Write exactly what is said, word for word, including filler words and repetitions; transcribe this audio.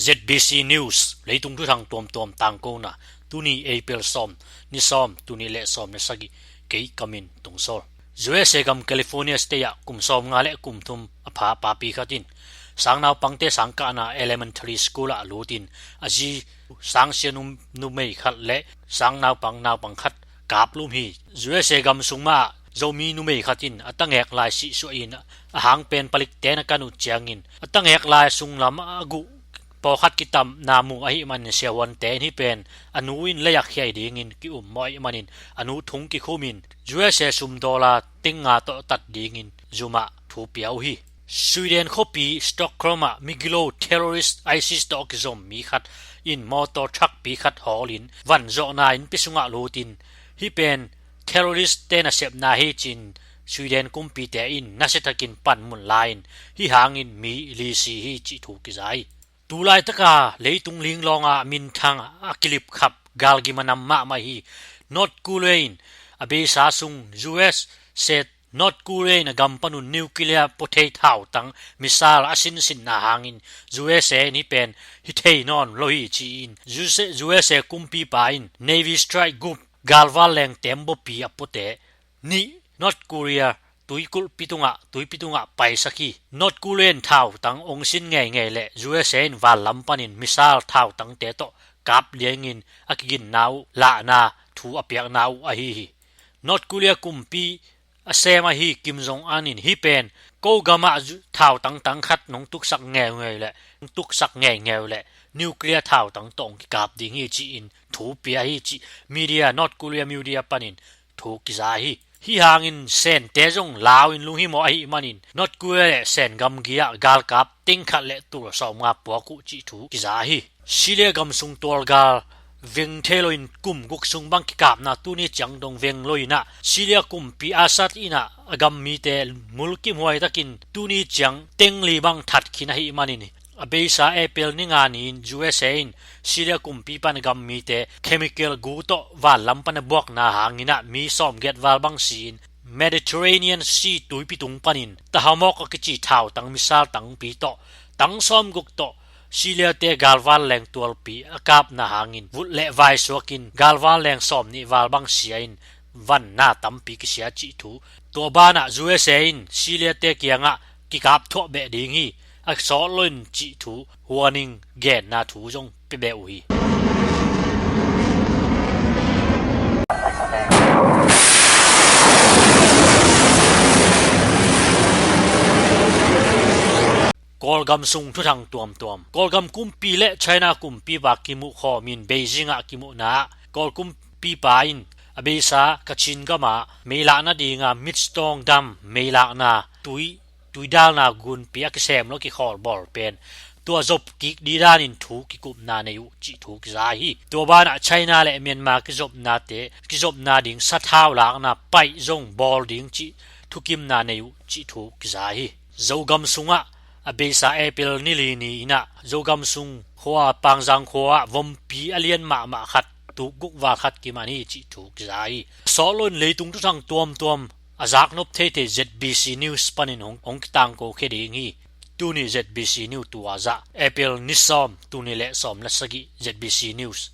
Z B C News, leitung thuthang tuamtuam tangkona, tuni April sawm, ni sawm, tuni le sawm le sagih, kei Kamin Tungsawl. U S A gam California State ah kum sawmnga le kum thum a pha papi khat in sang naupangte sang kahna elementary school ah lutin a zi sangsia num-, numei khat le sang naupang naupang khat kap lum hi. U S A gam sung mah ah Zomi numei khat in a tangek lai sihsuah in a hang pen palikte na kan uh ciangin a tangek lai sunglam a guh pawlkhat kitamna mu ahih manin siahuante in hih pen a nu in lei-ak hiai dingin ki-um mawh ahih manin a nu thung kikhumin U S A sum dollar teng nga tawh tat dingin zum ah thu pia uh hi. Sweden khuapi Stockholm ah migilo terrorist ISIS tawh kizom mi khat in motor truck pi khat hawlin vanzawhna innpi sungah lutin hih pen terrorist te nasepna hi ci-in Sweden kumpite in nasiatakin panmun la-in hih hangin mi li si hi cih thu kiza hi. Tulaitaka leitung linglawng ah minthang a kilipkhap galgim a nam mahmah hi. North Korea in a beisa sung U S set North Korea in a gam panun nuclear puathei thautang missile a sinsinna hangin U S A in hih pen hi thei nawn lo hi ci-in U S A, U S A kumpipa in Navy strike group galvanleng tembaw pi a puate nih North Korea tuikulhpi tungah, tuipi tungah paisak hi. North Korea in thautang ong sin ngeingei le U S A in vanlam panin missile thautangte tawh kap liangin a kiginna uh lahna thu a piakna uh ahi hi. North Korea kumpi a sem ahi Kim Jong Un in hih pen ko gamah zu-, thautang tang khat nong tuksak ngeingei le, nong tuksak ngeingei le nuclear thautang tawh ong kikap ding hi ci-in thu pia hi cih media, North Korea media panin thu kiza hi. Hih hangin Sente zong lau in lunghimawh ahih manin North Korea le Sen gamgi ah galkap teng khat le tul sawmnga puak uh cih thu kiza hi. Syria gam sung tualgal veng thei loin kum guk sung bang kikapna tuni ciang dong veng lo in ah Syria kumpi Assad in ah a gam mite mulkimhuai takin tuni ciang teng li bang that khin ahih manin a beisa April ni nga ni-in U S A in Syria kumpi pan a gam mite chemical gu tawh vanlam pan a buakna hangin ah mi sawmgiat val bang si-in Mediterranean Sea tuipi tung panin Tomahawk a kici thautang missile tangpi tawh tang sawmguk tawh Syria te galvanleng tualpi a kapna hangin vut le vai suakin galvanleng sawmnih val bang sia in vanna tampi kisia cih thu. Tua banah U S A in Syria te kiangah kikap thuah beh ding hi, a sawt lo in cih thu warning genna thu zong pia beh uh hi. Kawlgam sung thuthang tuamtuam. Kawlgam kumpi le China kumpipa kimuh khawmin Beijing ah kimuhna ah Kawl kumpipa in a beisa Kachin gam ah meilakna dinga Midstone Dam meilakna tui, tuidalna gunpi a kisem lo kikhawl bawl pen tua zop kik ding danin thu kikupna nei uh cih thu kiza hi. Tua banah China le Myanmar kizopnate, kizopna ding sathau lakna paih zong bawl ding cih thukimna nei uh cih thu kiza hi. Zogam sungah a beisa April ni li ni in ah Zogam sung khua, Pangzang khua ah vompi a lian mahmah khat tuk guk val khat kiman hi cih thu kiza hi. Sawt lo in leitung thuthang tuamtuam a zaknop theithei Z B C News panin hong, hong kitangko khia ding hi. Tuni Z B C News tua zah April ni sawm, tuni le sawm le sagih Z B C News.